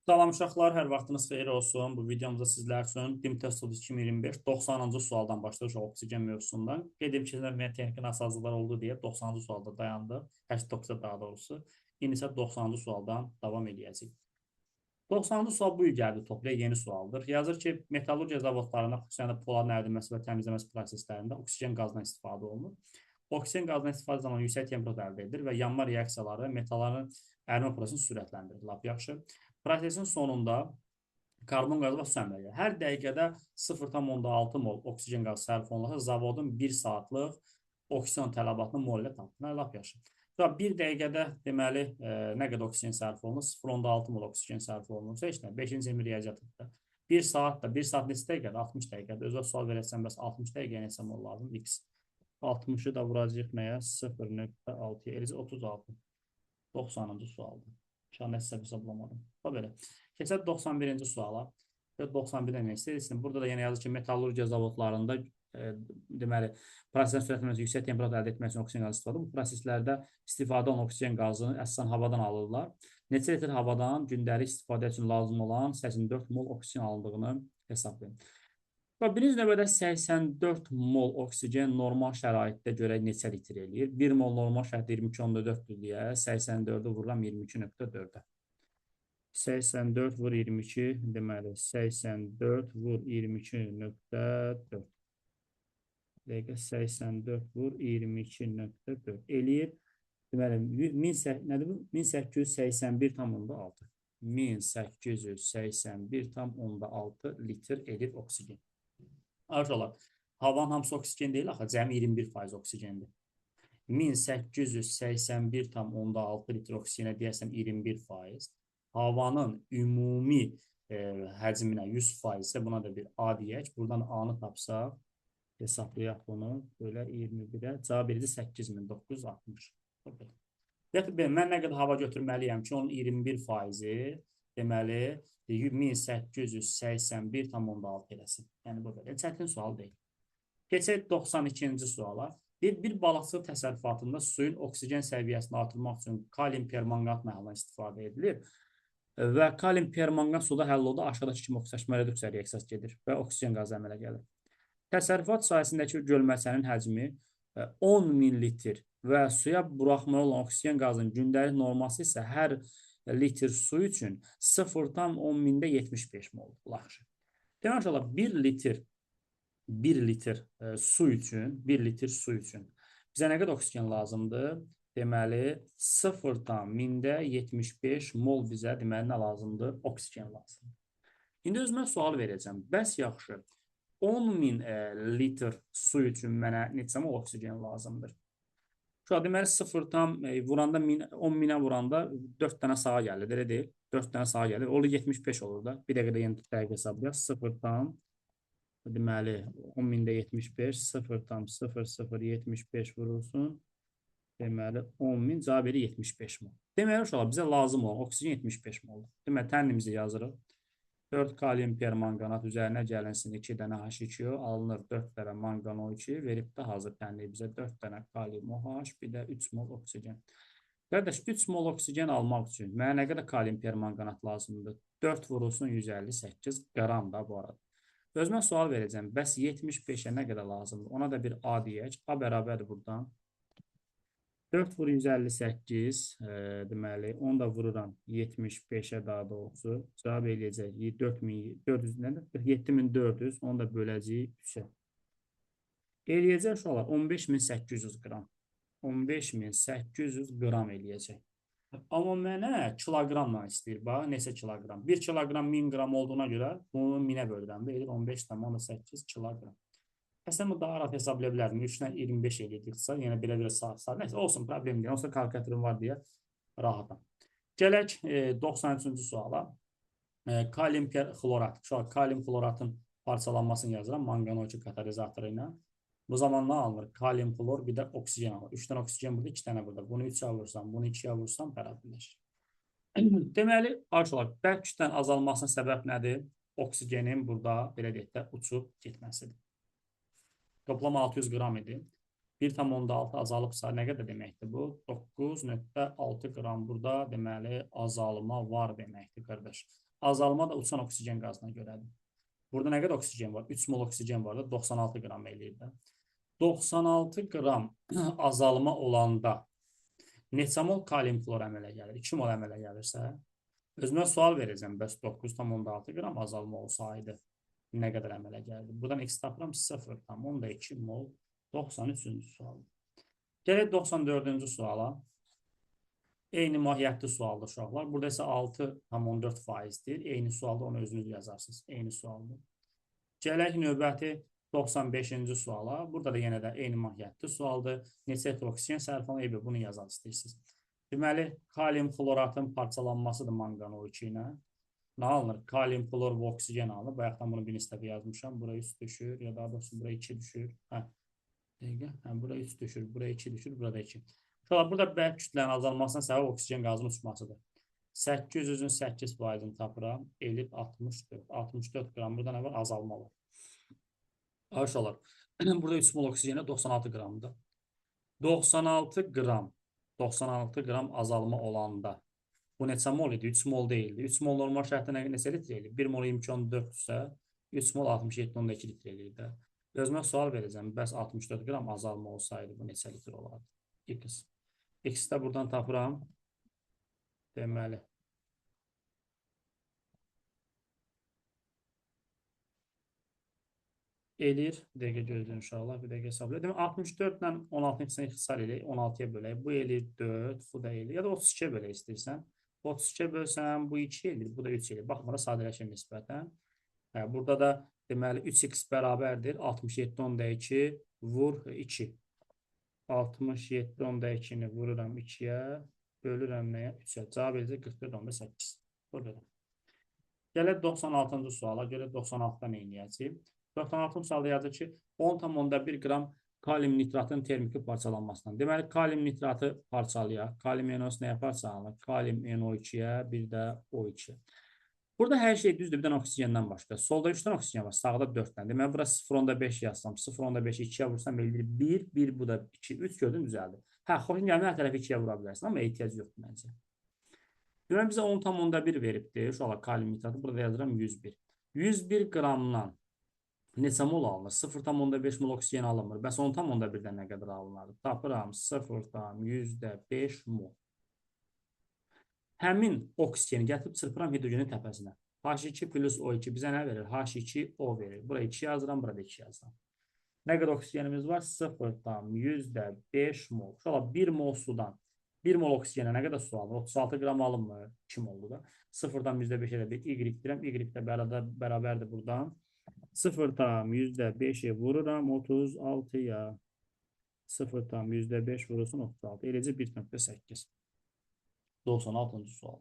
Salam uşaqlar, hər vaxtınız xeyir olsun. Bu videomuzda sizlər üçün DİM Test 2025 90-cı sualdan başlayırıq oksigen mövzusundan. Qeyd edim ki, müəyyən texniki nasazlıqlar oldu deyə 90-cı sualda dayandı. 89-da daha doğrusu. İndi isə 90-cı sualdan davam eləyəcəyik. 90-cı sual bu il gəldi topluya, yeni sualdır. Yazır ki, metallurgiya zavodlarında, xüsusən də poladın əridilməsi və təmizləməsi proseslərində oksigen qazından istifadə olunur. Oksigen qazından istifadə zamanı yüksək temperatur əldə edilir və yanma reaksiyaları metalların ərimə prosesini sürətləndirir. Lap yaxşı. Prosesin sonunda karbon qazı və su əmələ gəlir. Hər dəqiqədə 0,6 mol oksigen qazı sərf olunarsa, zavodun 1 saatlıq oksigen tələbatını mol ilə tapın. Lap yaxşı. Bir dəqiqədə deməli nə qədər oksigen sərf olunur? 0,6 mol oksigen sərf olunursa, heç nə, 5-ci emir riyaziyyatdır. 1 saat da, 1 saat neçə dəqiqədir? 60 dəqiqədir. Özə sual verəsən, bəs 60 dəqiqəyə neçə mol lazım? X. 60-ı da vuracağıq nəyə? 0,6-ya. Eləcə 36. 90-cı sualdır. İnşallah nəsə hesablamadım. Bax belə. Keçək 91-ci suala. 91-də nə istəyirsin? Burada da yenə yazır ki, metallurgiya zavodlarında deməli, prosesin sürətlənməsi yüksək temperatur əldə etmək üçün oksigen qazı istifadə. Bu proseslərdə istifadə olunan oksigen qazını əsasən havadan alırlar. Neçə litr havadan gündəlik istifadə üçün lazım olan 84 mol oksigen alındığını hesablayın. Və birinci növbədə 84 mol oksigen normal şəraitdə görək neçə litr eləyir. 1 mol normal şəraitdə 22,4-dür deyə 84-ü vururam 22,4-ə. 84 vur 22, deməli 84 vur 22,4. Dəqiqə 84 vur 22,4 eləyir. Deməli nədir bu? 1881,6. 1881,6 litr edir oksigen. Arkadaşlar, havanın hamısı oksigen deyil axı, cəmi 21% oksigendir. 1881,6 litr oksigenə deyərsən 21%. Havanın ümumi həcminə 100% isə buna da bir A deyək. Buradan A-nı tapsaq, hesablayaq bunu. Belə 21-ə, cavab verici 8960. Mən nə qədər hava götürməliyəm ki, onun 21%-i deməli 1881,6 eləsin. Yəni bu belə çətin sual deyil. Keçək 92-ci suala. Bir balıqçılıq təsərrüfatında suyun oksigen səviyyəsini artırmaq üçün kalium permanqanat məhlulundan istifadə edilir və kalium permanqanat suda həll oldu, aşağıdakı kimi oksidaşma reduksiya reaksiyası gedir və oksigen qazı əmələ gəlir. Təsərrüfat sahəsindəki gölməçənin həcmi 10.000 litr və suya buraxmalı olan oksigen qazının gündəlik norması isə hər litr su üçün 0,75 mol. Yaxşı. Demək olar 1 litr su üçün, 1 litr su üçün bizə nə qədər oksigen lazımdır? Deməli 0,75 mol bizə deməli nə lazımdır? Oksigen lazımdır. İndi özümə sual verəcəm. Bəs yaxşı. 10.000 litr su üçün mənə neçə mol oksigen lazımdır? Şu deməli 0 tam vuranda 10.000-ə vuranda 4 dənə sağa gəlir, elə deyil? 4 dənə sağa gəlir. Olur 75 olur da. Bir dəqiqə də yenə dəqiq hesablayaq. 0 tam deməli 10.000-də 75, 0 tam 0 0 75 vurulsun. Deməli 10.000 cavab verir 75 mol. Deməli uşaqlar bizə lazım olan oksigen 75 moldur. Deməli tənlimizi yazırıq. 4 kalium permanqanat üzərinə gəlinsin 2 dənə H2O, alınır 4 dənə manqan O2, verib də hazır tənlik bizə 4 dənə kalium OH, bir də 3 mol oksigen. Qardaş, 3 mol oksigen almaq üçün mənə nə qədər kalium permanqanat lazımdır? 4 vurulsun 158 qram da bu arada. Özümə sual verəcəm, bəs 75-ə nə qədər lazımdır? Ona da bir A deyək. A bərabərdir buradan. 4 vur 158, deməli, onu da vururam 75-ə daha doğrusu. Cavab eləyəcək 4400, nədir? 7400, onu da böləcəyik 3-ə. Eləyəcək uşaqlar 15800 qram. 15800 qram eləyəcək. Amma mənə kiloqramla istəyir, bax, neçə kiloqram? 1 kiloqram 1000 qram olduğuna görə bunu 1000-ə bölürəm. Eləyir 15,8 kiloqram. Əslində, bu daha rahat hesablaya bilərdim. 3 ilə 25 eləyiriksə, yəni belə bir sağ. Nəysə, olsun, problem deyil. Onsuz da kalkulatorum var deyə rahatam. Gələk 93-cü suala. Kalium xlorat. Uşaq, kalium xloratın parçalanmasını yazıram manqan O2 katalizatoru ilə. Bu zaman nə alınır? Kalium xlor, bir də oksigen alınır. 3 dənə oksigen burada, 2 dənə burada. Bunu 3-ə vursam, bunu 2-yə vursam bərabərləşir. Deməli, arkadaşlar, bərk kütlənin azalmasına səbəb nədir? Oksigenin burada, belə deyək də, uçub getməsidir. Toplam 600 qram idi. 1,6 azalıbsa nə qədər deməkdir bu? 9,6 qram burada deməli azalma var deməkdir qardaş. Azalma da uçan oksigen qazına görədir. Burada nə qədər oksigen var? 3 mol oksigen var da 96 qram eləyir də. 96 qram azalma olanda neçə mol kalium xlor əmələ gəlir? 2 mol əmələ gəlirsə, özümə sual verəcəm. Bəs 9,6 qram azalma olsaydı nə qədər əmələ gəldi? Buradan x tapıram 0,2 mol. 93-cü sual. Gələk 94-cü suala. Eyni mahiyyətli sualdır uşaqlar. Burada isə 6,4%-dir. Eyni sualda onu özünüz yazarsınız. Eyni sualdır. Gələk növbəti 95-ci suala. Burada da yenə də eyni mahiyyətli sualdır. Neçə litr oksigen sərf olunur? Eybi, bunu yazaq istəyirsiniz. Deməli, kalium xloratın parçalanmasıdır manqan O2 ilə. Nə alınır? Kalium xlor və oksigen alınır. Bayaqdan bunu bir neçə dəfə yazmışam. Bura 3 düşür, ya daha doğrusu bura 2 düşür. Hə. Dəqiqə. Hə, bura 3 düşür, bura 2 düşür, burada 2. Uşaqlar, burada bərk kütlənin azalmasına səbəb oksigen qazının uçmasıdır. 800-ün 8%-ni tapıram. Elib 64. 64 qram. Burada nə var? Azalma var. Uşaqlar, burada 3 mol oksigenə 96 qramdır. 96 qram. 96 qram azalma olanda bu neçə mol idi? 3 mol deyildi. 3 mol normal şərtdə neçə litre eləyir? 1 mol 22,4-dürsə 3 mol 67,2 litre eləyir də. Özümə sual verəcəm. Bəs 64 qram azalma olsaydı bu neçə litr olardı? X. X də buradan tapıram. Deməli. Eləyir. Bir dəqiqə gözləyin uşaqlar. Bir dəqiqə hesablayaq. Demək 64 ilə 16-nı ikisini ixtisar eləyək. 16-ya bölək. Bu eləyir 4, bu da eləyir. Ya da 32-yə bölək istəyirsən. 32-yə bölsəm bu 2 eləyir, bu da 3 eləyir. Baxın, bura sadələşir nisbətən. Hə, burada da deməli 3x bərabərdir 67,2 vur 2. 67,2-ni vururam 2-yə, bölürəm nəyə? 3-ə. Cavab eləyəcək 44,8. Burada da. Gələk 96-cı suala. Görə 96-da nə eləyəcəyik? 96-cı sualda yazır ki, 10,1 qram kalium nitratın termiki parçalanmasından. Deməli, kalium nitratı parçalayaq. Kalium NO nəyə parçalanır? Kalium NO2-yə, bir də O2-yə. Burada hər şey düzdür, bir dənə oksigendən başqa. Solda 3 dənə oksigen var, sağda 4 dənə. Deməli, bura 0,5 yazsam, 0,5-i 2-yə vursam eləyir 1, 1, bu da 2, 3 gördün, düzəldi. Hə, xoşun gəlmir, hər tərəfi 2-yə vura bilərsin, amma ehtiyac yoxdur məncə. Deməli, bizə 10,1 veribdir. Uşaqlar, kalium nitratı burada yazıram 101. 101 qramdan neçə mol alınır? 0,5 mol oksigen alınmır. Bəs 10,1-dən nə qədər alınır? Tapıram 0,5 mol. Həmin oksigeni gətirib çırpıram hidrogenin təpəsinə. H2 plus O2 bizə nə verir? H2O verir. Bura 2 yazıram, burada 2 yazıram. Nə qədər oksigenimiz var? 0,5 mol. Uşaqlar, 1 mol sudan 1 mol oksigenə nə qədər su alınır? 36 qram alınmır. 2 moldur da. 0,5-ə də bir Y deyirəm. Y də bərabərdir buradan. 0,5-i vururam 36-ya. 0,5 vurulsun 36. Eləcə 1,8. 96-cı sual.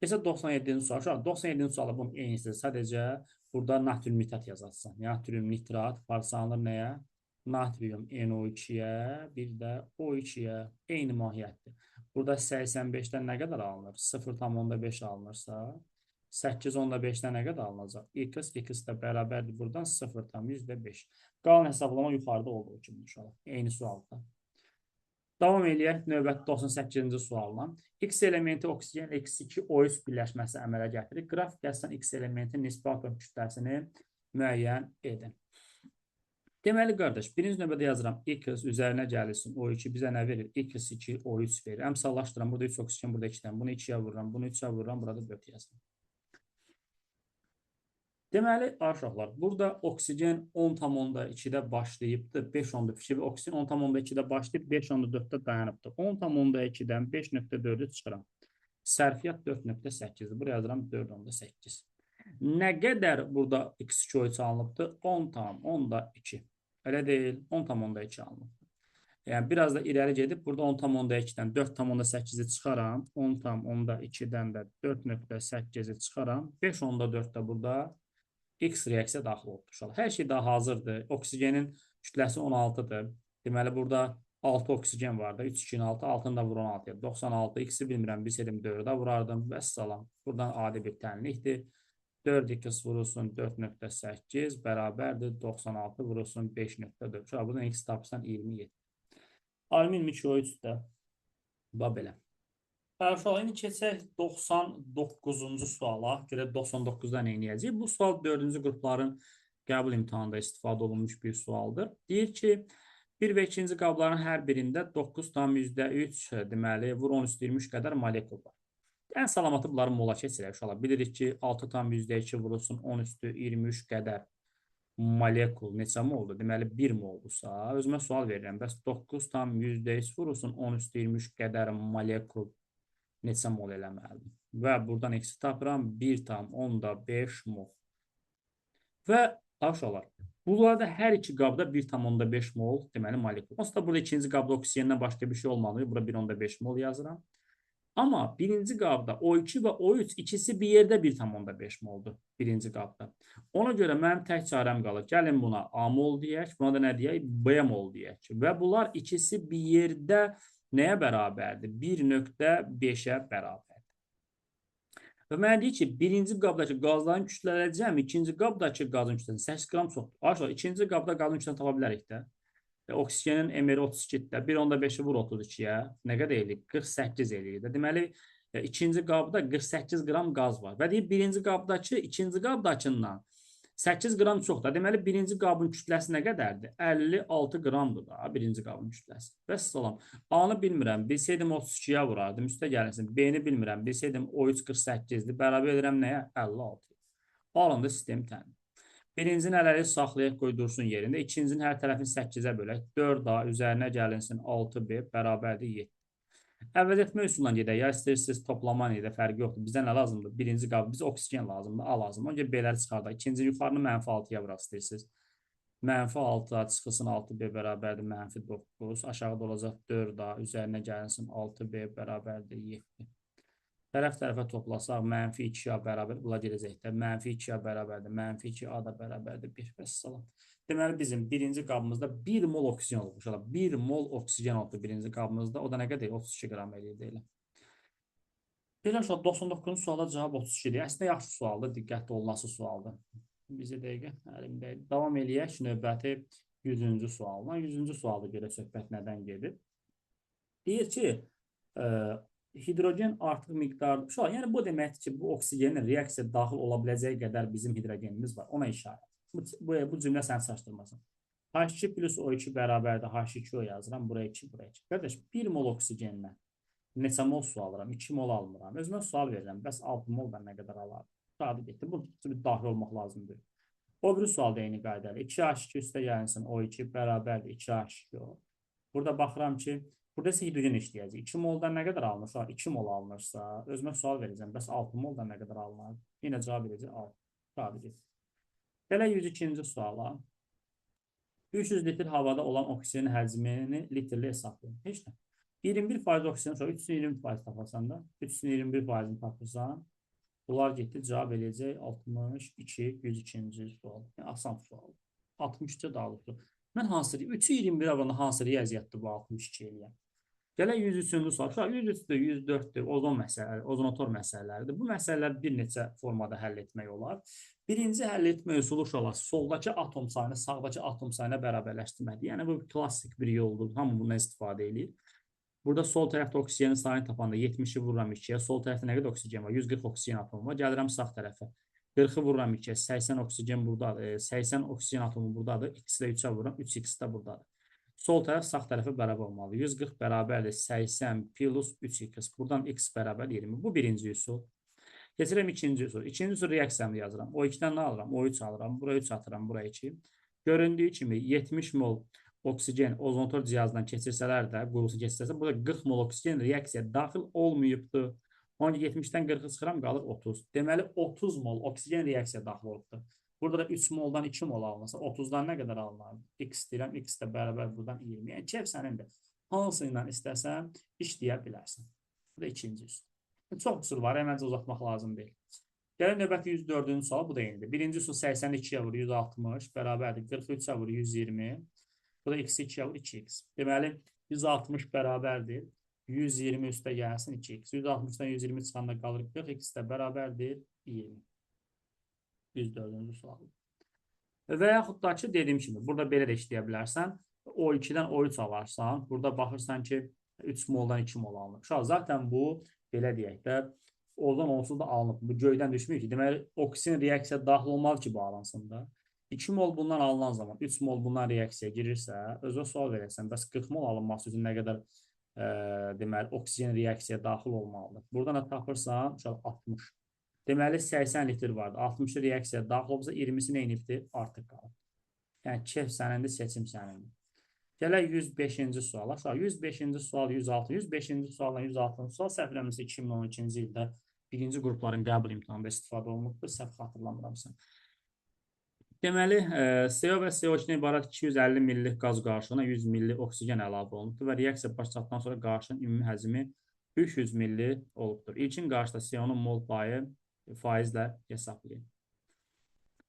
Keçək 97-ci sual. Uşaqlar, 97-ci sualda bunun eynisidir. Sadəcə burada natrium nitrat yazacaqsan. Natrium nitrat parçalanır nəyə? Natrium NO2-yə, bir də O2-yə. Eyni mahiyyətdir. Burada 85-dən nə qədər alınır? 0,5 alınırsa, 8,5-dən nə qədər alınacaq? X, X də bərabərdir buradan 0,5. Qalan hesablama yuxarıda olduğu kimi uşaqlar. Eyni sualda. Davam eləyək növbəti 98-ci sualla. X elementi oksigen X2 O3 birləşməsi əmələ gətirir. Qrafik əsasən X elementin nisbi atom kütləsini müəyyən edin. Deməli, qardaş, birinci növbədə yazıram X üzərinə gəlirsin O2 bizə nə verir? X2 O3 verir. Əmsallaşdıram. Burada 3 oksigen, burada 2 dənə. Bunu 2-yə vururam, bunu 3-ə vururam, burada 4 yazıram. Deməli, uşaqlar, burada oksigen 10,2-də başlayıbdır, 5,2 oksigen 10,2-də başlayıb 5,4-də dayanıbdır. 10,2-dən 5,4-ü çıxıram. Sərfiyyat 4,8-dir. Buraya yazıram 4,8. Nə qədər burada X2O3 alınıbdır? 10,2. Elə deyil, 10,2 alınıbdır. Yəni, biraz da irəli gedib, burada 10,2-dən 4,8-i çıxaram. 10,2-dən də 4,8-i çıxaram. 5,4-də burada X reaksiya daxil oldu. Uşaqlar. Hər şey daha hazırdır. Oksigenin kütləsi 16-dır. Deməli, burada 6 oksigen var da. 3, 2, 6, 6-nı da vur 16-ya. 96, X-i bilmirəm, bilsəydim 4-ə vurardım. Vəssalam. Buradan adi bir tənlikdir. 4x vurulsun 4.8 bərabərdir 96 vurulsun 5.4. Uşaqlar, buradan x tapsan 27. Alüminium 2O3 də. Bax belə. Uşaqlar, indi keçək 99-cu suala. Görək 99-da nə edəcəyik? Bu sual 4-cü qrupların qəbul imtahanında istifadə olunmuş bir sualdır. Deyir ki, 1 və 2-ci qabların hər birində 9,3 deməli, vur 10 üstü 23 qədər molekul var. Ən salamatı bunları mola keçirək uşaqlar. Bilirik ki, 6,2 vurulsun 10 üstü 23 qədər molekul neçə moldur? Deməli, 1 moldursa, özümə sual verirəm. Bəs 9,3 vurulsun 10 üstü 23 qədər molekul neçə mol eləməlidir? Və buradan eksi tapıram 1,5 mol. Və uşaqlar, bunlarda hər iki qabda 1,5 mol deməli molekul. Onsuz da burada ikinci qabda oksijenden başqa bir şey olmalı. Bura 1,5 mol yazıram. Amma birinci qabda O2 və O3 ikisi bir yerdə 1,5 moldur birinci qabda. Ona görə mənim tək çarəm qalır. Gəlin buna A mol deyək, buna da nə deyək? B mol deyək. Və bunlar ikisi bir yerdə nəyə bərabərdir? 1,5-ə bərabərdir. Və mənə deyir ki, birinci qabdakı qazların kütlələri cəmi, ikinci qabdakı qazın kütləsi 8 qram çoxdur. Arkadaşlar, ikinci qabda qazın kütləsini tapa bilərik də. Oksigenin MR 32-də 1,5-i vur 32-yə nə qədər eləyir? 48 eləyir də. Deməli, ikinci qabda 48 qram qaz var. Və deyir, birinci qabdakı ikinci qabdakından 8 qram çoxdur. Deməli, birinci qabın kütləsi nə qədərdir? 56 qramdır da birinci qabın kütləsi. Vəssalam. A-nı bilmirəm. Bilsəydim 32-yə vurardım. Üstə gəlinsin. B-ni bilmirəm. Bilsəydim O3 48-dir. Bərabər edirəm nəyə? 56. Alındı sistem təmin. Birincinin ələli saxlayaq, qoy dursun yerində. İkincinin hər tərəfini 8-ə bölək. 4A üzərinə gəlinsin 6B bərabərdir 7. Əvəz etmə üsulundan gedək. Ya istəyirsiniz toplama ilə fərqi yoxdur. Bizə nə lazımdır? Birinci qab, bizə oksigen lazımdır, A lazımdır. Ona görə B-ləri çıxardaq. İkinci yuxarını mənfi 6-ya vuraq istəyirsiniz. Mənfi 6-a çıxılsın 6B bərabərdir mənfi 9. Aşağıda olacaq 4A üzərinə gəlinsin 6B bərabərdir 7. Tərəf tərəfə toplasaq mənfi 2A bərabər, bunlar gedəcək də. Mənfi 2A bərabərdir, mənfi 2A da bərabərdir 1. Vəssalam. Deməli, bizim birinci qabımızda 1 mol oksigen olub. 1 mol oksigen olubdur birinci qabımızda. O da nə qədər? 32 qram eləyir elə. Belə uşaq, 99-cu suala cavab 32-dir. Əslində, yaxşı sualdır, diqqətli olunası sualdır. Bizə dəqiqə, əlimdə. Davam eləyək növbəti 100-cü sualına. 100-cü sualda görə söhbət nədən gedir? Deyir ki, hidrogen artıq miqdarda. Uşaq, yəni bu deməkdir ki, bu oksigenin reaksiya daxil ola biləcəyi qədər bizim hidrogenimiz var. Ona işarə. Bu cümlə səni çaşdırmasın. H2 plus O2 bərabərdir H2O yazıram. Buraya 2, buraya 2. Qardaş, 1 mol oksigendən neçə mol su alıram? 2 mol almıram. Özümə sual verirəm. Bəs 6 moldan nə qədər alarım? Sadə getdi. Bu daxil olmaq lazımdır. O biri sual da eyni qayda ilə. 2H2 üstə gəlinsin O2 bərabərdir 2H2O. Burada baxıram ki, burada isə hidrogen işləyəcək. 2 moldan nə qədər alınırsa, 2 mol alınırsa, özümə sual verəcəm. Bəs 6 moldan nə qədər alınır? Yenə cavab verəcək 6. Sadə getdi. Gələk 102-ci suala. 300 litr havada olan oksigenin həcmini litrli hesablayın. Heç nə. 21% oksigen sonra 320% tapasan da, 321%-ni tapırsan, bunlar getdi, cavab eləyəcək 62, 102-ci sual. Yəni, asan sual. 63-ə daha doğrusu. Mən hansı, 3-ü 21-ə vuranda hansı riyaziyyatdır bu 62 eləyən? Gələk 103-cü sual. 103-dür, 104-dür, ozon məsələləri, ozonotor məsələləridir. Bu məsələləri bir neçə formada həll etmək olar. Birinci həll etmə üsulu uşaqlar, soldakı atom sayını sağdakı atom sayına bərabərləşdirməkdir. Yəni bu klassik bir yoldur. Hamı bundan istifadə edir. Burada sol tərəfdə oksigenin sayını tapanda 70-i vururam 2-yə. Sol tərəfdə nə qədər oksigen var? 140 oksigen atomu var. Gəlirəm sağ tərəfə. 40-ı vururam 2-yə. 80 oksigen buradadır. 80 oksigen atomu buradadır. X-də 3-ə vururam. 3x də buradadır. Sol tərəf sağ tərəfə bərabər olmalıdır. 140 bərabərdir 80 plus 3x. Buradan x bərabər 20. Bu birinci üsul. Keçirəm ikinci üsul. İkinci üsul reaksiyamı yazıram. O2-dən nə alıram? O3 alıram. Buraya 3 atıram. Buraya 2. Göründüyü kimi 70 mol oksigen ozonotor cihazından keçirsələr də, qurulsun keçirsələr, burada 40 mol oksigen reaksiya daxil olmayıbdır. Ona 70-dən 40-ı çıxıram, qalır 30. Deməli, 30 mol oksigen reaksiya daxil olubdur. Burada da 3 moldan 2 mol alınırsa, 30-dan nə qədər alınır? X deyirəm, X də bərabər buradan 20. Yəni, keyf sənindir. Hansı ilə istəsən, işləyə bilərsən. Bu da ikinci üsul. Çox üsul var, məncə uzatmaq lazım deyil. Gəlin növbəti 104-cü sual, bu da eynidir. Birinci üsul 82-yə vur 160, bərabərdir 43-ə vur 120. Bu da x 2-yə vur 2x. Deməli, 160 bərabərdir 120 üstə gəlsin 2x. 160-dan 120 çıxanda qalır 40, x də bərabərdir 20. 104-cü sual. Və yaxud da ki, dediyim kimi, burada belə də işləyə bilərsən. O2-dən O3 alarsan, burada baxırsan ki, 3 moldan 2 mol alınır. Uşaq, zaten bu, belə deyək də, oradan onsuz da alınıb. Bu göydən düşmür ki. Deməli, oksigen reaksiya daxil olmalı ki, bu alınsın da. 2 mol bundan alınan zaman 3 mol bundan reaksiya girirsə, özünə sual verərsən, bəs 40 mol alınması üçün nə qədər deməli, oksigen reaksiya daxil olmalıdır. Buradan da tapırsan, uşaq, 60. Deməli, 80 litr vardı. 60-ı reaksiya daxil olsa 20-si nə inibdir? Artıq qalıb. Yəni, kef sənindir, seçim sənindir. Gələk 105-ci suala. Uşaq, 105-ci sual, 106. 105-ci sualla 106-cı sual səhv eləmirəmsə 2012-ci ildə birinci qrupların qəbul imtahanında istifadə olunubdur. Səhv xatırlamıramsa. Deməli, CO və CO2-dən ibarət 250 millik qaz qarışığına 100 milli oksigen əlavə olunubdur və reaksiya başlatdan sonra qarışığın ümumi həcmi 300 milli olubdur. İlkin qarışıqda CO-nun mol payı faizlə hesablayın.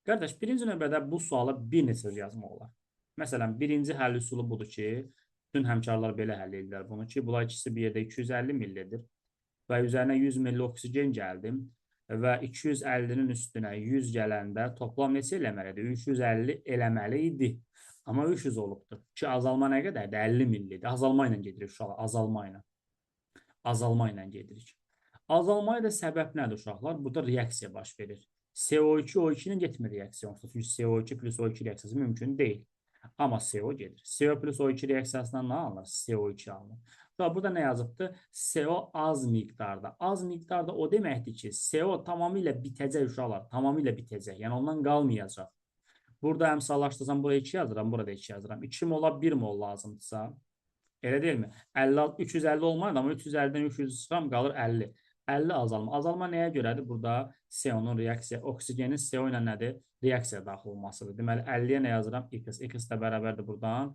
Qardaş, birinci növbədə bu suala bir neçə söz yazmaq olar. Məsələn, birinci həll üsulu budur ki, bütün həmkarlar belə həll edirlər bunu ki, bunlar ikisi bir yerdə 250 millidir və üzərinə 100 milli oksigen gəldim və 250-nin üstünə 100 gələndə toplam neçə eləməlidir? 350 eləməli idi. Amma 300 olubdur. Ki, azalma nə qədərdir? 50 millidir. Azalma ilə gedirik uşaqlar, azalma ilə. Azalma ilə gedirik. Azalmaya da səbəb nədir uşaqlar? Burada reaksiya baş verir. CO2 O2 ilə getmir reaksiya. Çünki CO2 plus O2 reaksiyası mümkün deyil. Amma CO gedir. CO plus O2 reaksiyasından nə alınır? CO2 alınır. Burada nə yazıbdır? CO az miqdarda. Az miqdarda o deməkdir ki, CO tamamilə bitəcək uşaqlar. Tamamilə bitəcək. Yəni ondan qalmayacaq. Burada əmsallaşdırsam buraya 2 yazıram, burada 2 yazıram. 2 mola 1 mol lazımdırsa, elə deyilmi? 50, 350 olmaydı, amma 350-dən 300 çıxıram, qalır 50. 50 azalma. Azalma nəyə görədir? Burada CO-nun reaksiya, oksigenin CO ilə nədir? Reaksiya daxil olmasıdır. Deməli, 50-yə nə yazıram? X. X də bərabərdir buradan.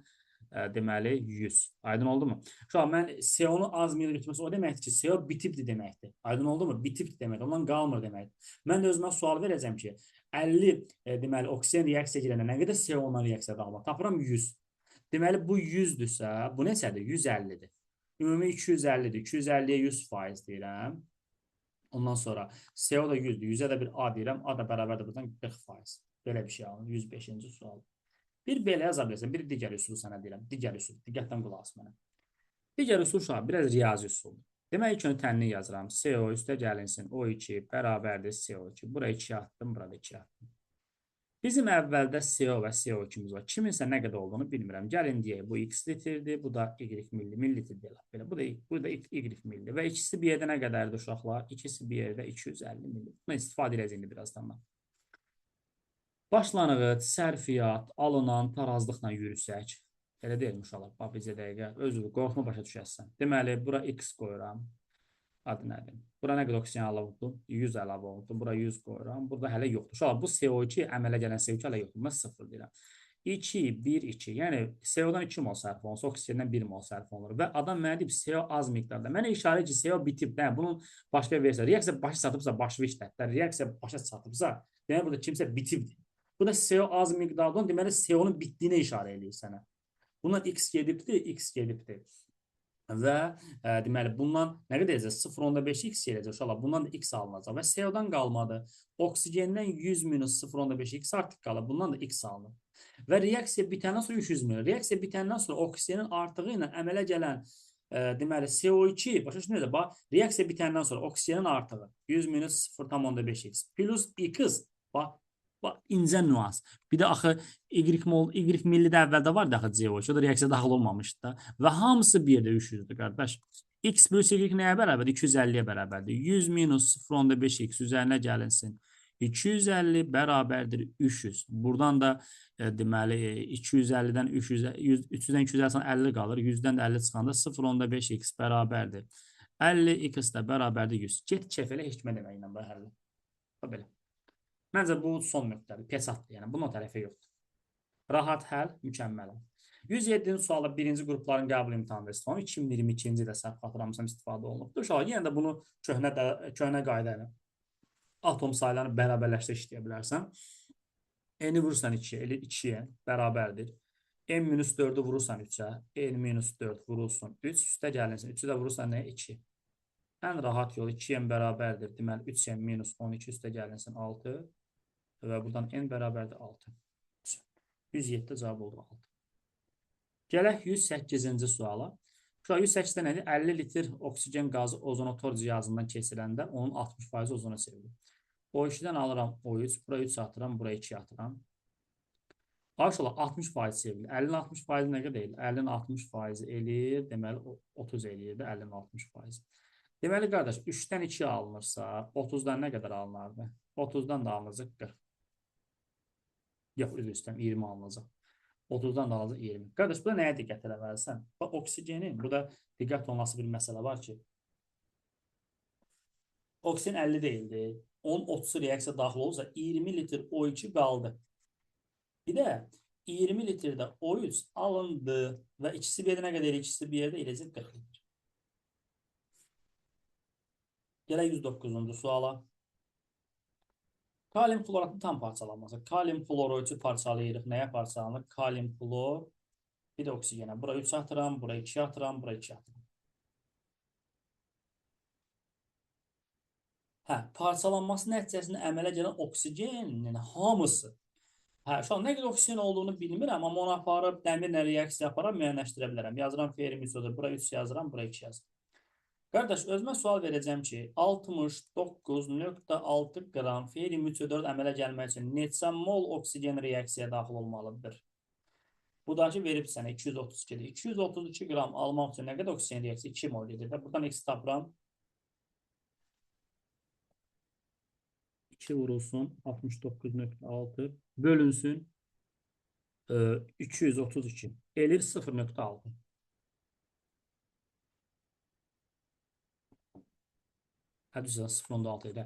Deməli, 100. Aydın oldu mu? Uşaq, mən CO-nu az miqdarda götürməsi o deməkdir ki, CO bitibdir deməkdir. Aydın oldu mu? Bitibdir deməkdir. Ondan qalmır deməkdir. Mən də özümə sual verəcəm ki, 50 deməli, oksigen reaksiya girəndə nə qədər CO-dan reaksiya daxil olur? Tapıram 100. Deməli, bu 100-dürsə, bu neçədir? 150-dir. Ümumi 250-dir. 250-yə 100% deyirəm. Ondan sonra CO da 100-dür. 100-ə də bir A deyirəm. A da bərabərdir buradan 40%. Belə bir şey alın. 105-ci sual. Bir belə yaza bilərsən. Bir digər üsulu sənə deyirəm. Digər üsul. Diqqətlə qulaq as mənə. Digər üsul uşaq, biraz riyazi üsuldur. Demək ki, tənlik yazıram. CO üstə gəlinsin. O2 bərabərdir CO2. Bura 2 atdım, burada 2 atdım. Bizim əvvəldə CO və CO2-miz var. Kiminsə nə qədər olduğunu bilmirəm. Gəlin deyək, bu X litrdir, bu da Y milli, millilitr deyək. Belə, bu da Y milli. Və ikisi bir yerdə nə qədərdir uşaqlar? İkisi bir yerdə 250 milli. Bunu istifadə edəcəyik indi birazdan. Başlanğıc, sərfiyyat, alınan tarazlıqla yürüsək. Elə deyilmi uşaqlar? Bax, bizə dəqiqə. Özür, qorxma, başa düşərsən. Deməli, bura X qoyuram. Adı nədir? Bura nə qədər oksigen əlavə olundu? 100 əlavə olundu. Bura 100 qoyuram. Burada hələ yoxdur. Uşaqlar, bu CO2, əmələ gələn CO2 hələ yoxdur. Mən 0 deyirəm. 2, 1, 2. Yəni, CO-dan 2 mol sərf olunsa, oksigendən 1 mol sərf olunur. Və adam mənə deyib, CO az miqdarda. Mənə işarə ki, CO bitib. Nə? Bunun başqa versiya. Reaksiya başa çatıbsa, başı işlətlər. Reaksiya başa çatıbsa, demək burada kimsə bitibdir. Bu da CO az miqdarda, deməli CO-nun bitdiyinə işarə eləyir sənə. Bundan X gedibdir, X gedibdir. Və deməli, bundan nə qədər edəcək? 0,5 X gedəcək uşaqlar. Bundan da X alınacaq və CO-dan qalmadı. Oksigendən 100 minus 0,5 X artıq qalır. Bundan da X alınır. Və reaksiya bitəndən sonra 300 milli. Reaksiya bitəndən sonra oksigenin artığı ilə əmələ gələn deməli CO2, başa düşdünüz? Bax, reaksiya bitəndən sonra oksigenin artığı 100 minus 0,5 X plus X, bax, bax, incə nüans. Bir də axı Y mol, Y milli də əvvəldə vardı axı CO2, o da reaksiya daxil olmamışdı da. Və hamısı bir yerdə 300-dür qardaş. X plus Y nəyə bərabərdir? 250-yə bərabərdir. 100 minus 0,5 X üzərinə gəlinsin. 250 bərabərdir 300. Buradan da deməli 250-dən 300, 300-dən 250 50 qalır. 100-dən də 50 çıxanda 0,5 X bərabərdir. 50 X də bərabərdir 100. Get kef elə heç kimə deməklə bu həlli. Belə. Məncə bu son nöqtədir, pesatdır. Yəni bunun o tərəfi yoxdur. Rahat həll, mükəmməl. 107-ci sualda birinci qrupların qəbul imtahanında istifadə olunub. 2022-ci ildə səhv xatırlamırsam istifadə olunubdur. Uşaqlar, yenə də bunu köhnə qayda ilə atom saylarını bərabərləşdirə işləyə bilərsən. N-i vurursan 2-yə, elə 2-yə bərabərdir. N minus 4-ü vurursan 3-ə, N minus 4 vurulsun 3, üstə gəlinsin. 3-ü də vurursan nəyə? 2. Ən rahat yol 2M bərabərdir. Deməli, 3M minus 12 üstə gəlinsin 6. Və buradan N bərabərdir 6. 107 cavab oldu 6. Gələk 108-ci suala. Uşaq 108-də nədir? 50 litr oksigen qazı ozonotor cihazından keçiləndə onun 60% ozona çevrilir. O2-dən alıram O3, bura 3 atıram, bura 2 atıram. Uşaqlar 60% çevrilir. 50-nin 60% nə qədər eləyir? 50-nin 60% eləyir, deməli 30 eləyir də 50-nin 60%. Deməli qardaş 3-dən 2 alınırsa 30-dan nə qədər alınardı? 30-dan da alınacaq 40. Yox, üzr istəyirəm, 20 alınacaq. 30-dan da alınacaq 20. Qardaş, burada nəyə diqqət eləməlisən? Bax, oksigenin, burada diqqət olunası bir məsələ var ki, oksigen 50 deyildi. Onun 30-u reaksiya daxil olursa 20 litr O2 qaldı. Bir də 20 litrdə O3 alındı və ikisi bir yerdə nə qədər? İkisi bir yerdə eləyəcək 40 litr. Gələk 109-cu suala. Kalium xloratın tam parçalanması. Kalium xloru 3-ü parçalayırıq. Nəyə parçalanır? Kalium xlor, bir də oksigenə. Bura 3 atıram, bura 2 atıram, bura 2 atıram. Hə, parçalanması nəticəsində əmələ gələn oksigenin hamısı. Hə, şu an nə qədər oksigen olduğunu bilmirəm, amma onu aparıb dəmirlə reaksiya aparıb müəyyənləşdirə bilərəm. Yazıram ferim 3-dür. Bura 3 yazıram, bura 2 yazıram. Qardaş, özümə sual verəcəm ki, 69,6 qram ferium 3,4 əmələ gəlmək üçün neçə mol oksigen reaksiyaya daxil olmalıdır? Bu da ki, verib sənə 232-dir. 232 qram almaq üçün nə qədər oksigen reaksiya? 2 mol gedir. Buradan x tapıram. 2 vurulsun 69,6 bölünsün 232. Eləyir 0,6. Hə, düzdür, 0,6 elə.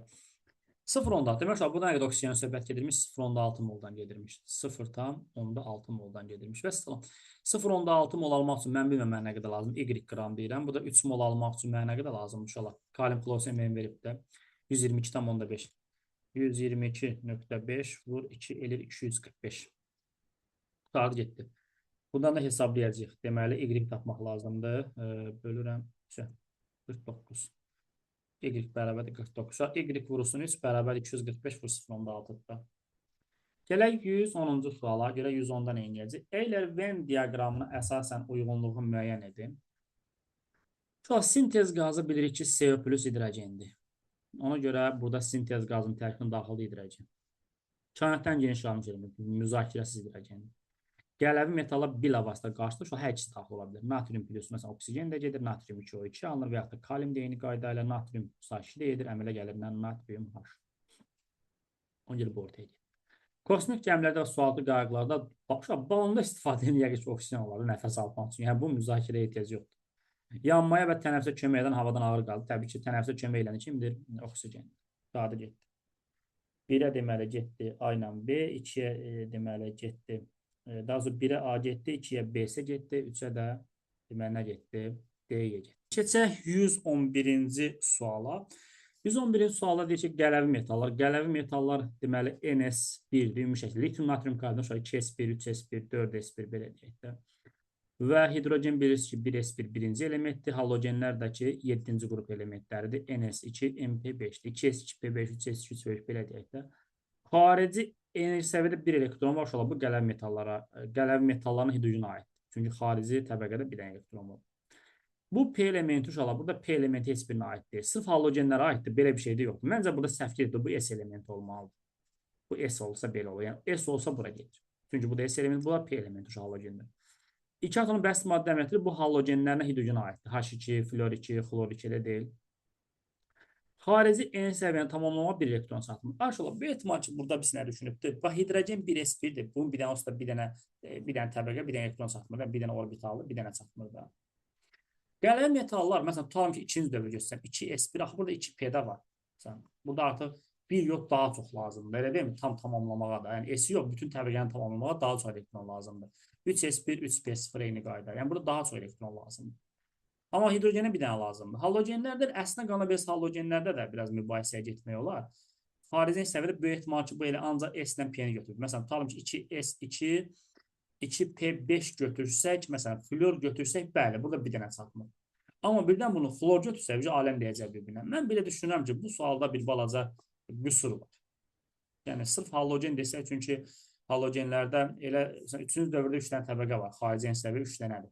0,6. Demək, bu nə qədər oksigen söhbət gedirmiş? 0,6 moldan gedirmiş. 0,6 moldan gedirmiş. Və 0,6 mol almaq üçün mən bilmirəm mənə nə qədər lazım. Y qram deyirəm. Bu da 3 mol almaq üçün mənə nə qədər lazımmış uşaqlar. Kalium xlorsin mənim verib də 122,5. 122,5 vur 2 eləyir 245. Qurtardı getdi. Bundan da hesablayacağıq. Deməli, Y tapmaq lazımdır. Bölürəm 49. Y bərabərdir 49. Y vurulsun 3 bərabər 245 vur 0,6-da. Gələk 110-cu suala. Görək 110-da nə edəcək? Euler-Venn diaqramına əsasən uyğunluğu müəyyən edin. Uşaqlar, sintez qazı bilirik ki, CO plus hidrogendir. Ona görə burada sintez qazının tərkibinə daxildir hidrogen. Kainatdan geniş almış element, müzakirəsiz hidrogendir. Qələvi metala bilavasitə qarşıdır. Şu hər ikisi daxil ola bilər. Natrium plus məsələn oksigen də gedir, natrium 2O2 alınır və yaxud da kalium də eyni qayda ilə natrium H2 də gedir, əmələ gəlir natrium H. Ona görə bu ortaya gedir. Kosmik gəmilərdə və sualtı qayıqlarda balonda istifadə edən yəqin ki, oksigen olar nəfəs almaq üçün. Yəni bu müzakirəyə ehtiyac yoxdur. Yanmaya və tənəffüsə kömək edən havadan ağır qaldı. Təbii ki, tənəffüsə kömək edən kimdir? Oksigen. Qadı getdi. 1-ə deməli getdi A ilə B, 2-yə deməli getdi. Daha sonra 1-ə A getdi, 2-yə B-sə getdi, 3-ə də deməli nə getdi? D-yə getdi. Keçək 111-ci suala. 111-ci sualda deyir ki, qələvi metallar. Qələvi metallar deməli NS1-dir, ümumi şəkildə. Litium, natrium, kalium, 2S1, 3S1, 4S1 belə deyək də. Və hidrogen bilirsiniz ki, 1S1 birinci elementdir. Halogenlər də ki, 7-ci qrup elementləridir. NS2, MP5-dir. 2S2, P5, 3S2, 3S5 belə deyək də. Xarici enerji səviyyədə bir elektron var. Uşaqlar, bu qələvi metallara, qələvi metalların hidrogenə aiddir. Çünki xarici təbəqədə bir dənə elektron var. Bu P elementi uşaqlar, burada P elementi heç birinə aid deyil. Sırf halogenlərə aiddir. Belə bir şey də yoxdur. Məncə burada səhv gedibdir. Bu S elementi olmalıdır. Bu S olsa belə olur. Yəni S olsa bura gedir. Çünki bu da S elementi, bu da P elementi uşaq halogenlər. İki atomun bəst maddə əməliyyatı bu halogenlərinə hidrogenə aiddir. H2, flor 2, xlor 2 elə deyil. Xarici enerji səviyyəni tamamlamağa bir elektron çatmır. Aşağıda bu ehtimal ki, burada biz nə düşünübdür? Bax, hidrogen 1s1-dir. Bunun bir dənə olsa da bir dənə təbəqə, bir dənə elektron çatmır da, bir dənə orbitallı, bir dənə çatmır da. Qələvi metallar, məsələn, tutalım ki, ikinci dövrü göstərəm. 2s1, axı burada 2p də var. Məsələn, burada artıq bir yod daha çox lazımdır. Elə deyilmi? Tam tamamlamağa da. Yəni S yox, bütün təbəqəni tamamlamağa daha çox elektron lazımdır. 3s1, 3p0 eyni qayda. Yəni burada daha çox elektron lazımdır. Amma hidrogenə bir dənə lazımdır. Halogenlərdə əslində qala bilirsə halogenlərdə də biraz mübahisəyə getmək olar. Xarici səviyyədə böyük ehtimal ki, bu elə ancaq S ilə P-ni götürür. Məsələn, tutalım ki, 2S2, 2P5 götürsək, məsələn, flor götürsək, bəli, burada bir dənə çatmır. Amma birdən bunu xlor götürsək, aləm deyəcək bir-birinə. Mən belə düşünürəm ki, bu sualda bir balaca qüsur var. Yəni, sırf halogen desək, çünki halogenlərdə elə 3-cü dövrdə 3 dənə təbəqə var. Xarici səviyyə 3 dənədir.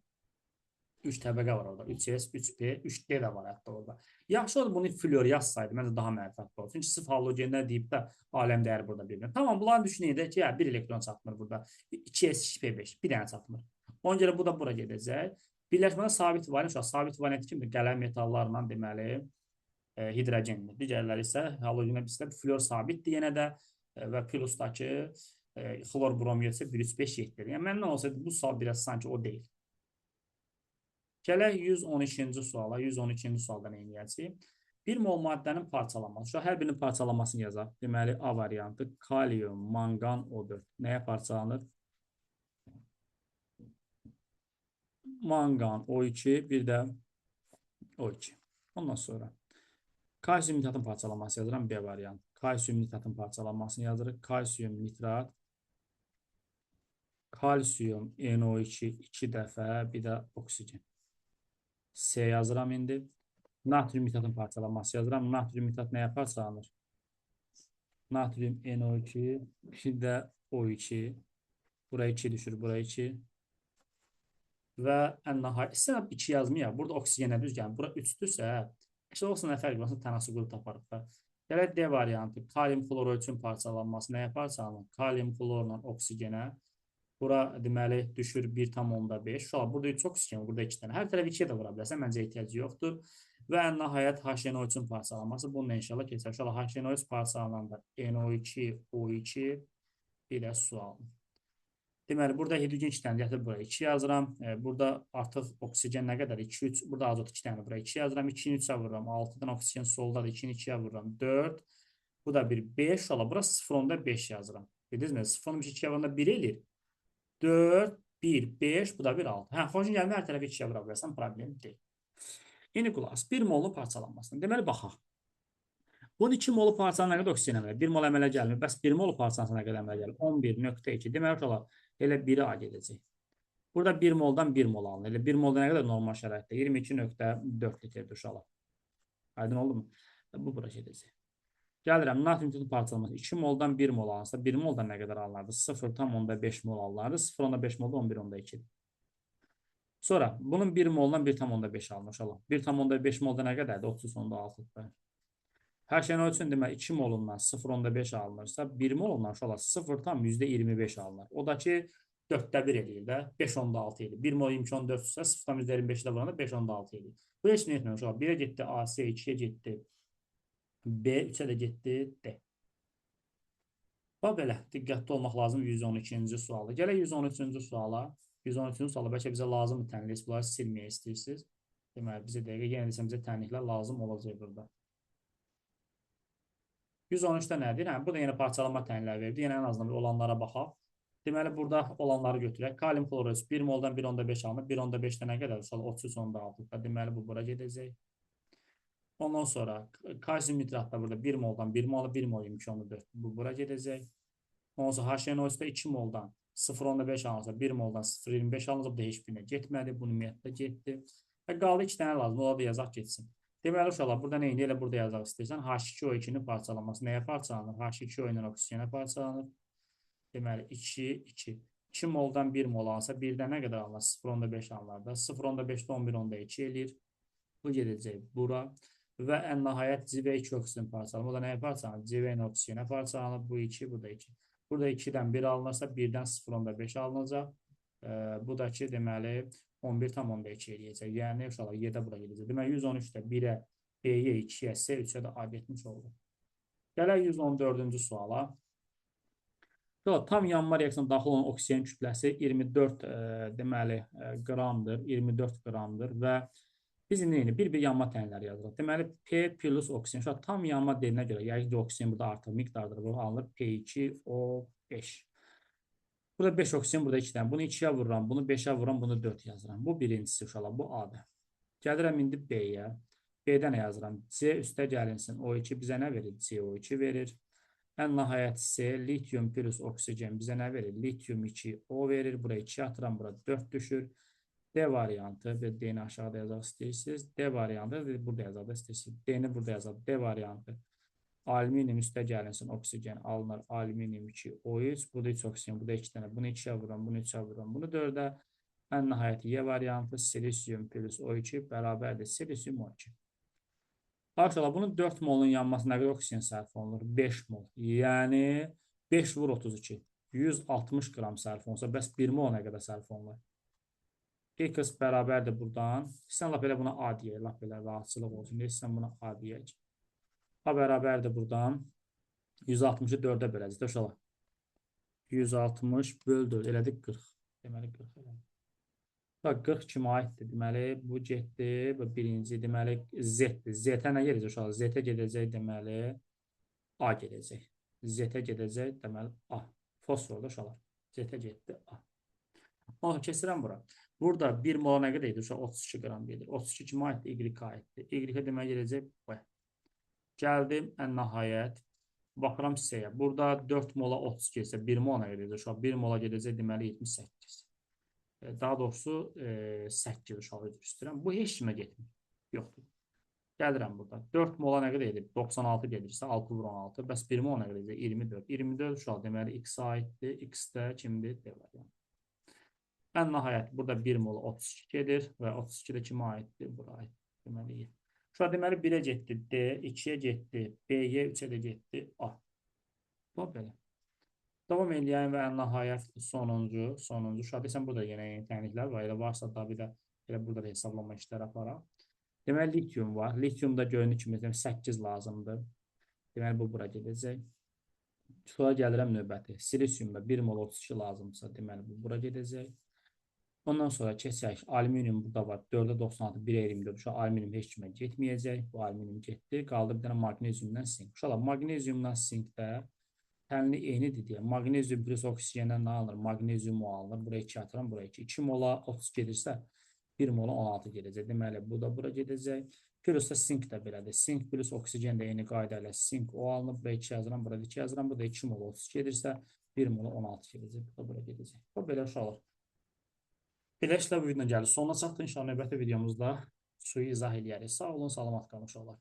3 təbəqə var orada. 3S, 3P, 3D də var hətta orada. Yaxşı oldu bunu flor yazsaydı, məncə daha mərifətli olur. Çünki sırf halogenlər deyib də aləm dəyər burada bir. Tamam, bunların düşünək də ki, bir elektron çatmır burada. 2S, 2P5, bir dənə çatmır. Ona görə bu da bura gedəcək. Birləşmədə sabit valent, sabit valent kimdir? Qələm metallarla deməli hidrogendir. Digərləri isə halogenə bizdə flor sabitdir yenə də və plusdakı xlor brom isə 1, 3, 5, 7-dir. Yəni məndən olsaydı bu sual biraz sanki o deyil. Gələk 112-ci suala. 112-ci sualda nə edəcəyik? 1 mol maddənin parçalanması. Şu hər birinin parçalanmasını yazaq. Deməli A variantı kalium, manqan, O4. Nəyə parçalanır? Manqan O2, bir də O2. Ondan sonra kalsium nitratın parçalanması yazıram B variantı. Kalsium nitratın parçalanmasını yazırıq. Kalsium nitrat, kalsium NO2 2 dəfə, bir də oksigen. C yazıram indi. Natrium nitratın parçalanması yazıram. Natrium nitrat nəyə parçalanır? Natrium NO2, bir də O2. Bura 2 düşür, bura 2. Və ən nəhayət, istəyirəm 2 yazmayaq. Burada oksigenə düz gəlir. Bura 3-dürsə, işte olsun nə fərqi var, tənasüb qrup taparıq da. Gələk D variantı. Kalium xloru üçün parçalanması nəyə parçalanır? Kalium xlorla oksigenə. Bura deməli düşür 1,5. Uşaqlar, burada 3 oksigen, burada 2 dənə. Hər tərəf 2-yə də vura bilərsən, məncə ehtiyacı yoxdur. Və ən nəhayət HNO3-ün parçalanması. Bununla inşallah keçər. Uşaqlar, HNO3 parçalananda NO2, O2, bir də su alınır. Deməli, burada hidrogen 2 dənə gətirib bura 2 yazıram. Burada artıq oksigen nə qədər? 2, 3. Burada azot 2 dənə, bura 2 yazıram. 2-ni 3-ə vururam. 6-dan oksigen soldadır. 2-ni 2-yə vururam. 4. Bu da bir 5. Ola, bura 0,5 yazıram. Bildiniz mi? 0,5 2-yə vuranda 1 eləyir. 4, 1, 5, bu da bir 6. Hə, xoşun gəlmir, hər tərəfi 2-yə vura bilərsən, problem deyil. İndi qulaq as, 1 molun parçalanmasına. Deməli, baxaq. Bunun 2 molu parçalanana nə qədər oksigen əmələ? 1 mol əmələ gəlmir. Bəs 1 molu parçalansa nə qədər əmələ gəlir? 11,2. Deməli, uşaqlar, elə 1-i A gedəcək. Burada 1 moldan 1 mol alınır. Elə 1 molda nə qədər normal şəraitdə? 22,4 litrdir uşaqlar. Aydın oldu mu? Bu bura gedəcək. Gəlirəm, natrium nitratın parçalanması 2 moldan 1 mol alınsa, 1 moldan nə qədər alınardı? 0,5 mol alınardı. 0,5 molda 11,2. Sonra bunun 1 moldan 1,5 alınır uşaqlar. 1,5 molda nə qədərdir? 30,6. HNO üçün demək 2 molundan 0,5 alınırsa, 1 molundan uşaqlar 0,25 alınır. O da ki 4-də 1 eləyir də, 5,6 eləyir. 1 mol 22,4-dürsə 0,25 də vuranda 5,6 eləyir. Bu heç nə etmir uşaqlar. 1-ə getdi A, C, 2-yə getdi B, 3-ə də getdi D. Bax belə, diqqətli olmaq lazım 112-ci suala. Gələk 113-cü suala. 113-cü suala bəlkə bizə lazımdır tənlik, bunları silməyə istəyirsiniz. Deməli, bizə dəqiqə, yenə desəm bizə tənliklər lazım olacaq burada. 113-də nədir? Hə, burada yenə parçalanma tənlikləri verdi. Yenə ən azından bir olanlara baxaq. Deməli, burada olanları götürək. Kalium xlorid 1 moldan 1,5 alınır. 1,5-də nə qədər? 33,6. Deməli, bu bura gedəcək. Ondan sonra kalsium nitrat da burada 1 moldan 1 mol, 1 mol 22,4. Bu bura gedəcək. Ondan sonra HNO3-də 2 moldan 0,5 alınırsa 1 moldan 0,25 alınırsa bu da heç birinə getmədi. Bu ümumiyyətlə getdi. Və qaldı 2 dənə lazım. Ola da yazaq getsin. Deməli uşaqlar, burada nə indi? Elə burada yazaq istəyirsən. H2O2-nin parçalanması nəyə parçalanır? H2O ilə oksigenə parçalanır. Deməli 2, 2. 2 moldan 1 mol alınsa 1-dən nə qədər alınır? 0,5 alınır da. 0,5-də 11,2 eləyir. Bu gedəcək bura. Və ən nəhayət CV2 oksigen parçalanır. O da nəyə parçalanır? CV ilə oksigenə parçalanır. Bu 2, bu da 2. Burada 2-dən 1 alınırsa 1-dən 0,5 alınacaq. Bu da ki, deməli 11,2 eləyəcək. Yəni uşaqlar 7-ə bura gedəcək. Deməli 113-də 1-ə, B-yə, 2-yə, C, 3-ə də A getmiş oldu. Gələk 114-cü suala. Tam yanma reaksiyasına daxil olan oksigen kütləsi 24 deməli qramdır, 24 qramdır və biz indi bir-bir yanma təyinləri yazırıq. Deməli P plus oksigen. Uşaq tam yanma deyinə görə, yəqin ki oksigen burada artıq miqdardır. Bu alınır P2O5. Burada 5 oksigen, burada 2 dənə. Bunu 2-yə vururam, bunu 5-ə vururam, bunu 4 yazıram. Bu birincisi uşaqlar, bu A-dır. Gəlirəm indi B-yə. B-də nə yazıram? C üstə gəlinsin. O2 bizə nə verir? CO2 verir. Ən nəhayət C, litium plus oksigen bizə nə verir? Litium 2 O verir. Bura 2 atıram, bura 4 düşür. D variantı və D-ni aşağıda yazaq istəyirsiniz. D variantı burada yazaq istəyirsiniz. D-ni burada yazaq. D variantı. Alüminium üstə gəlinsin, oksigen alınır. Alüminium 2, O3. Bu da 3 oksigen, bu da 2 dənə. Bunu 2-yə vururam, bunu 3-ə vururam, bunu 4-ə. Ən nəhayət Y variantı silisium plus O2 bərabərdir silisium O2. Arkadaşlar, bunun 4 molun yanması nə qədər oksigen sərf olunur? 5 mol. Yəni 5 vur 32. 160 qram sərf olunsa, bəs 1 mol nə qədər sərf olunur? X bərabərdir buradan. Sən lap elə buna A deyək, lap elə rahatçılıq olsun. Sən buna A deyək. A bərabərdir buradan. 160-ı 4-ə böləcək. Uşaqlar. 160 böl 4 elədik 40. Deməli 40 elədik. Bax 40 kimə aiddir? Deməli bu getdi. Bu birinci deməli Z-dir. Z-ə nə gedəcək uşaqlar? Z-ə gedəcək deməli A gedəcək. Z-ə gedəcək deməli A. Fosfordur uşaqlar. Z-ə getdi A. Onu keçirəm bura. Burada 1 mola nə qədər idi? Uşaq 32 qram gedir. 32 kimə aiddir? Y-ə aiddir. Y-ə deməli gedəcək B. Gəldim ən nəhayət. Baxıram C-yə. Burada 4 mola 32 isə 1 mola nə gedəcək? Uşaq 1 mola gedəcək deməli 78. Daha doğrusu 8 uşaq üzr istəyirəm. Bu heç kimə getmir. Yoxdur. Gəlirəm burada. 4 mola nə qədər edib? 96 gedirsə 6 vur 16. Bəs 1 mola nə qədər edəcək? 24. 24 uşaq deməli X aiddir. X də kimdir? D variantı. Ən nəhayət burada 1 mola 32 gedir və 32 də kimə aiddir? Bura aiddir. Deməli Y. Uşaq deməli 1-ə getdi D, 2-yə getdi B-yə, 3-ə də getdi A. Bu belə. Davam eləyən və ən nəhayət sonuncu. Uşaq desəm burada yenə eyni tənliklər var. Elə varsa da bir də elə burada da hesablama işləri aparaq. Deməli litium var. Litiumda göründüyü kimi 8 lazımdır. Deməli bu bura gedəcək. Sonra gəlirəm növbəti. Silisiumda 1 mol 32 lazımdırsa, deməli bu bura gedəcək. Ondan sonra keçək. Alüminium burada var. 4-ə 96, 1-ə 24. Uşaq alüminium heç kimə getməyəcək. Bu alüminium getdi. Qaldı bir dənə maqneziumdan sink. Uşaqlar, maqneziumdan sink də tənli eynidir deyə. Maqnezium plus oksigendən nə alınır? Maqnezium o alınır. Buraya 2 atıram, buraya 2. 2 mola 30 gedirsə, 1 mola 16 gedəcək. Deməli, bu da bura gedəcək. Plus da sink də belədir. Sink plus oksigen də eyni qayda ilə sink o alınır. Buraya 2 yazıram, burada 2 yazıram. Bu da 2 mola 30 gedirsə, 1 mola 16 gedəcək. Bu da bura gedəcək. Bu belə uşaqlar. Belə işlər bu videonun gəldi. Sonuna çatdı. İnşallah növbəti videomuzda suyu izah eləyərik. Sağ olun, salamat qalın uşaqlar.